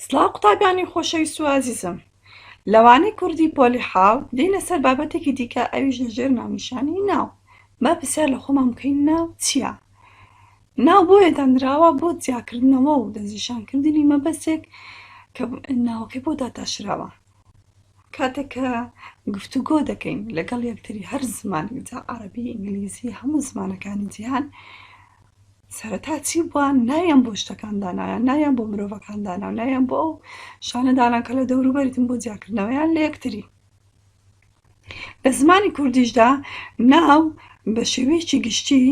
سڵاو قوتابیانی خۆشەویست و ئازیزم لە وانەی کوردی پۆلی حەوت دێینە سەر بابەتێکی دیکە ئەویش لە ژێر ناونیشانی ناو با پرسیار لە خۆمان بکەین ناو چییە؟ ناو بۆیە دانراوە بۆ جیاکردنەوە و دەستنیشانکردنی مەبەستێک کە ناوەکەی بۆ داتاشراوە کاتێک کە گفتوگۆ دەکەین لەگەڵ یەکتری هەر زمانێک جا عەرەبی ئینگلیزی هەموو زمانەکانی جیهان سەرەتا چی بووە ناویان بۆ شتەکان دانایە ناویان بۆ مرۆڤەکان دانا و ناویان بۆ ئەو شانە دانا کە لە دەوروبەریتن بۆ جیاکردنەوەیان لە یەکتری لە زمانی کوردیشدا ناو بە شێوەیەکی گشتی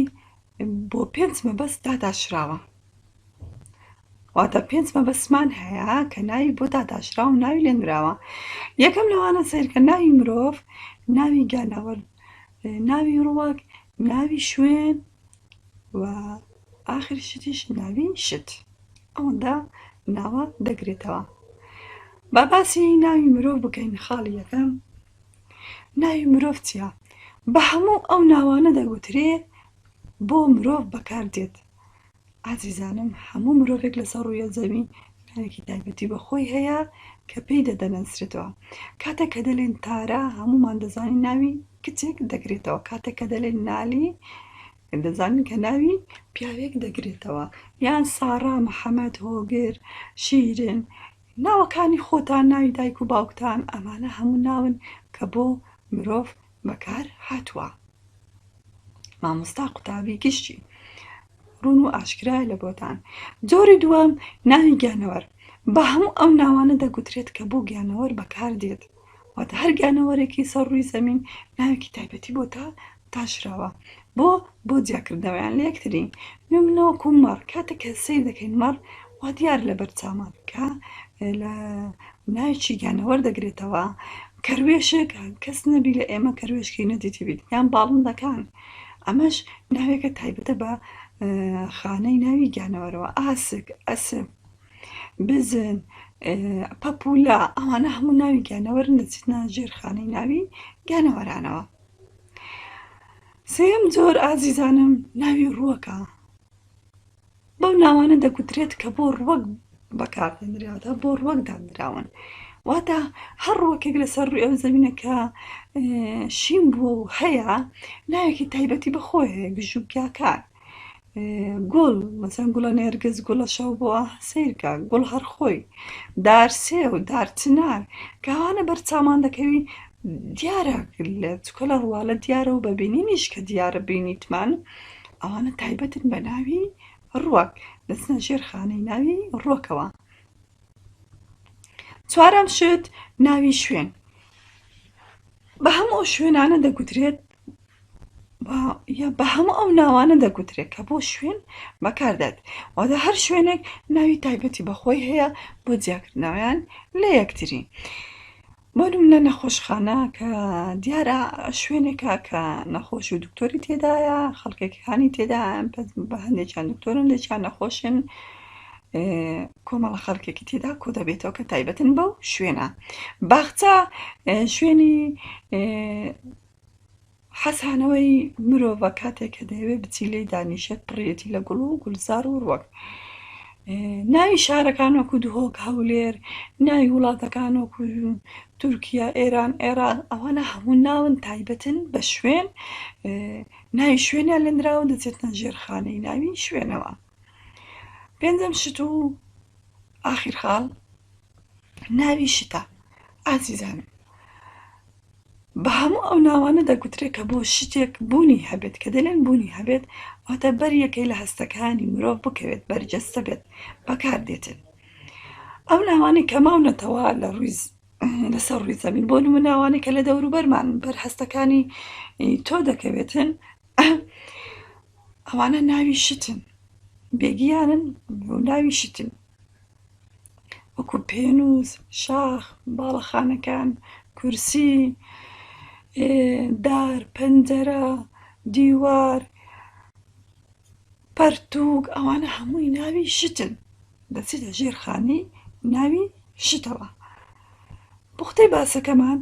بۆ پێنج مەبەست داتاشراوە واتە پێنج مەبەستمان هەیە کە ناوی بۆ داتاشراوە و ناوی لێنراوە یەکەم لەوانە سەیرکە ناوی مرۆڤ ناوی گیانەوەر ناوی ڕووەک ناوی شوێن و ئاخر شتیش ناوی شت ئەوەندە ناوە دەگرێتەوە با باسی ناوی مرۆڤ بکەین خاڵی یەکەم ناوی مرۆڤ چییە؟ بە هەموو ئەو ناوانە دەگوترێ بۆ مرۆڤ بەکاردێت ئازیزانم هەموو مرۆڤێک لەسەر ڕوویە زەوی ناوێکی تایبەتی بە خۆی هەیە کە پێی دەدەنەسرێتەوە کاتێک کە دەلێن تارا هەمومان دەزانین ناوی کچێک دەگرێتەوە کاتێک کە دەلێن نالی دەزانین کە ناوی پیاوێک دەگرێتەوە یان سارا محەممەد هۆگر شیرن ناوەکانی خۆتان ناوی دایک و باوکتان ئەمانە هەموو ناون کە بۆ مرۆڤ بەکار هاتووە مامۆستا قوتابی گشتی ڕوون و ئاشکرایە لە بۆتان جۆری دووەم ناوی گیانەوەر بە هەموو ئەو ناوانە دەگوترێت کە بۆ گیانەوەر بەکاردێت واتە هەر گیانەوەرێکی سەر ڕووی زەمین ناوێکی تایبەتی بۆ تا تاشراوە بۆ بۆ جیاکردنەوەیان لە یەکتری نمونە وەکو مەڕ کاتێک کە سەیر دەکەین مەڕ وا دیار لەبەر چاومان کە لە ناوێکی گیانەوەر دەگرێتەوە کەروێشک کەس نەبی لە ئێمە کەروێشکی نەدیتبیت یان باڵندەکان ئەمەش ناوێکە تایبەتە بە خانەی ناوی گیانەوەرەوە ئاسک ئەسپ بزن پەپولە ئەوانە هەموو ناوی گیانەوەرن دەچێتە ژێر خانەی ناوی گیانەوەرانەوە سێیەم جۆر ئازیزانم ناوی ڕووەکە بەو ناوانە دەگوترێت کە بۆ ڕوەک بەکاردێنرێتە بۆ ڕوەک دانراون واتە هەر ڕوەکێک لەسەر ڕووی ئەو زەمینە کە شین بووە و هەیە ناوێکی تایبەتی بەخۆی هەیە گژوگیاکان گوڵ مەسەن گوڵە نێرگز گوڵە شەوبۆ سەیرکە گوڵ هەر خۆی دار سێو دار چنار کە ئەوانە بەر چاومان دەکەوی دیارە لە چکە لە ڕواڵە دیارە و بە بینینیش کە دیارە بینیتمان ئەوانە تایبەتن بە ناوی ڕوەک دەچنە ژێر خانەی ناوی ڕوەکەوە چوارەم شت ناوی شوێن بە هەموو ئەو شوێنانە دەگوترێت بە هەموو ئەو ناوانە دەگوترێت کە بۆ شوێن بەکاردێت واتە هەر شوێنێک ناوی تایبەتی بەخۆی هەیە بۆ جیاکردنەوەیان لە یەکتری بۆ نمونە نەخۆشخانە کە دیارە شوێنێکە کە نەخۆش و دکتۆری تێدایە خەڵکێکانی تێدا بە هەندێکیان دکتۆرن هەندێکیان نەخۆشن کۆمەڵە خەڵکێکی تێدا کۆ دەبێتەوە کە تایبەتن بەو شوێنە باخچە شوێنی حەسانەوەی مرۆڤە کاتێک کە دەیەوێت بچی لێی دانیشێت پڕیەتی لە گوڵ و گوڵزار و ڕوەک. ناوی شارەکان وەکو دهۆک، هەولێر، ناوی وڵاتەکان وەکو تورکیا، ئێران، عێراق ئەوانە هەموو ناون تایبەتن بە شوێن ناوی شوێنیان لێنراوە دەچێتە ژێرخانەی ناوی شوێنەوە. پێنجەم شت و ئاخیر خاڵ ناوی شتە ئازیزانم بە هەموو ئەو ناوانە دەگوترێت کە بۆ شتێک بوونی هەبێت کە دەلێن بوونی هەبێت واتە بەریەکەی لە هەستەکانی مرۆڤ بکەوێت بەرجەستە بێت بەکار دێتن ئەو ناوانەی کە ماونەتەوە لە ڕووی لەسەر ڕووی زەمین بۆ نموونە ناوانەی کە لە دەوروبەرمان بەر هەستەکانی تۆ دەکەوێتن ئەوانە ناوی شتن بێگیانن و ناوی شتن وەکو پێنووس، شاخ، باڵەخانەکان، کورسی، دار، پەنجەرە، دیوار، پەرتووک ئەوانە هەمووی ناوی شتن دەچێتە ژێر خانەی ناوی شتەوە. پوختەی باسەکەمان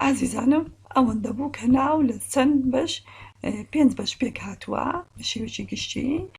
ئازیزانم ئەوەندە بوو کە ناو لە چەند بەش پێنج بەش پێک هاتووە بە شێوەیەکی گشتی.